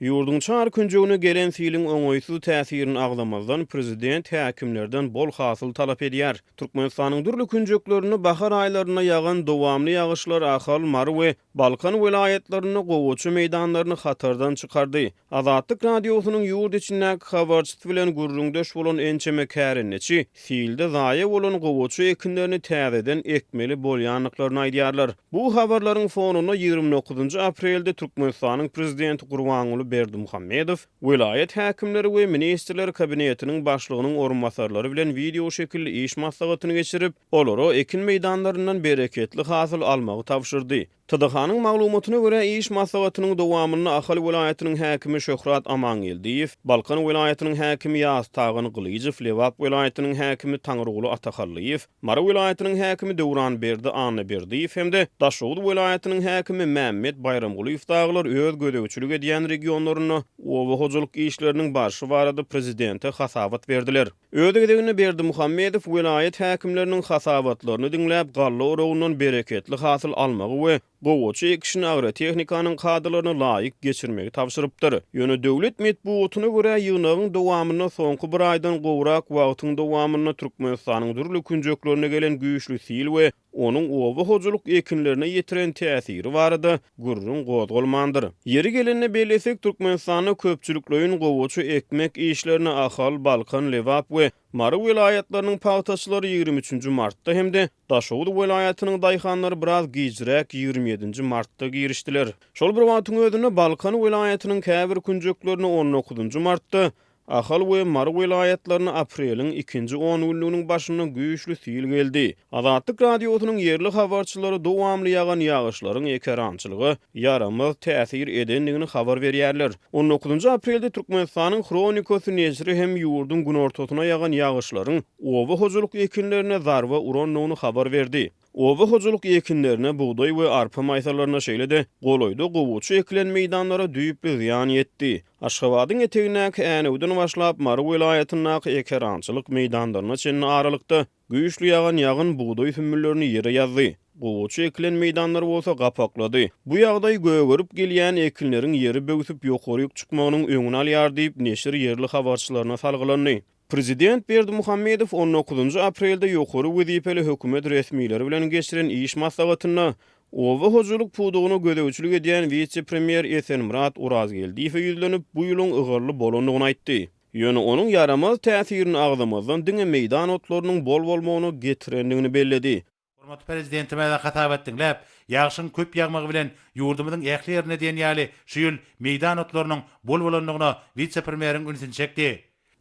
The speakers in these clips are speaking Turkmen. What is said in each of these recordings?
Ýurduň çar künjegine gelen siliň oňaýsyz täsirini agzamazdan, prezident häkimlerden bol hasyl talap edýär. Türkmenistanyň dürli künjeklerinde bahar aýlarynda ýagan dowamly ýagyşlar Ahal, Mary we Balkan welaýatlarynda gowaça meýdanlaryny hatardan çykardy. Azatlyk Radiosynyň ýurt içindäki habarçysy bilen gürrüňdeş bolan ençeme kärendeçi silde zaýa bolan gowaça ekinlerini täzeden ekmeli bolýandyklaryny aýdýarlar. Bu habarlaryň fonunda 29-njy aprelde Türkmenistanyň Prezidenti Gurbanguly Berdimuhamedow welaýat häkimleri we Ministrler Kabinetiniň Başlygynyň orunbasarlary bilen wideoşekilli iş maslahatyny geçirip, olara ekin meýdanlaryndan bereketli hasyl almagy tabşyrdy. TDH-nyň maglumatyna görä, iş maslahatynyň dowamynda Ahal welaýatynyň häkimi Şöhrat Amangeldiýew, Balkan welaýatynyň häkimi Ýaztagan Gylyjow, Lebap welaýatynyň häkimi Taňryguly Atahallyýew, Mary welaýatynyň häkimi Döwranberdi Annaberdiýew hem-de Daşoguz welaýatynyň häkimi Mämmet Baýramgulyýew dagylar öz gözegçilik edýän regionlarynda oba hojalyk işleriniň barşy barada prezidente hasabat berdiler. Öz gezeginde Berdimuhamedow welaýat häkimleriniň hasabatlaryny diňläp, galla oragyndan bereketli hasyl almagy we gowaça ekişini agrotehnikanyň kadalaryna laýyk geçirmegi tabşyrypdyr. Ýöne döwlet metbugatyna görä, ýygnagyň dowamynda soňky bir aýdan gowrak wagtyň dowamynda Türkmenistanyň dürli künjeklerine gelen güýçli sil we onuň oba hojalyk ekinlerine ýetiren täsiri barada gürrüň gozgalmandyr. Ýeri gelende bellesek, Türkmenistanda köpçülikleýin gowaça ekmek işlerine Ahal, Balkan, Lebap we Mary welaýatlarynyň pagtaçylary 23-nji martda hem-de Daşoguz welaýatynyň daýhanlary biraz gijräk, 27-nji martda girişdiler. Şol bir wagtyň özünde, Balkan welaýatynyň käbir künjeklerine on dokuzynjy martda, Ahal we Mary welaýatlaryna apreliň ikinji ongünlüginiň başynda güýçli sil geldi. Azatlyk Radiosynyň ýerli habarçylary dowamly ýagan ýagyşlaryň ekerançylyga ýaramaz täsir edendigini habar berýärler. On dokuzynjy aprelde Türkmenistanyň Hronikasy neşiri hem ýurduň günortasyna ýagan ýagyşlaryň oba hojalyk ekinlerine zarba urandygyny habar berdi. Oba hojalyk ekinlerine, bugdaý we arpa maýsalaryna, şeýle-de golaýda gowaça ekilen meýdanlara düýpli zyýan ýetdi. Aşgabadyň etegindäki Änewden başlap, Mary welaýatyndaky ekerançylyk meýdanlaryna çenli aralykda güýçli ýagan ýagyn bugdaý sümmüllerini ýere ýazdy. Gowaça ekilen meýdanlary bolsa gapaklady. Bu ýagdaý gögerip gelýän ekinleriň ýeri böwsüp ýokaryk çykmagynyň öňüni alýar diýip, neşir ýerli habarçylaryna salgylandy. Prezident Berdimuhamedow on dokuzynjy aprelde ýokary wezipeli hökümet resmileri bilen geçiren iş maslahatynda oba hojalyk pudagyna gözegçilik edýän wise-premýer Esenmyrat Orazgeldiýewe ýüzlenip, bu ýylyň ygally bolandygyny aýtdy. Ýöne onuň ýaramaz täsirini agzamazdan diňe meýdan otlarynyň bol bolmagyna getirendigini belledi. Hormatly Prezidentimiz hasabat diňläp, ýagşyň köp ýagmagy bilen ýurdumyzyň ähli ýerinde diýen ýaly şu ýyl meýdan otlarynyň bol bolandygyna wise-premýeriň ünsüni çekdi.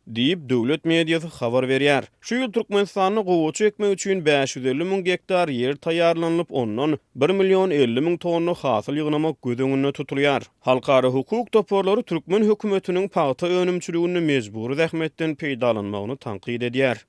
Diýip, döwlet mediasy habar berýär. Şu ýyl Türkmenistanda gowaça ekmek üçin 550 müň gektar ýer taýýarlanylyp, ondan bir million 50 müň tonna hasyl ýygnamak göz öňünde tutulýar. Halkara hukuk toparlary türkmen hökümetiniň pagta önümçiliginde mejbury zähmetden peýdalanmagyny tankyt edýär.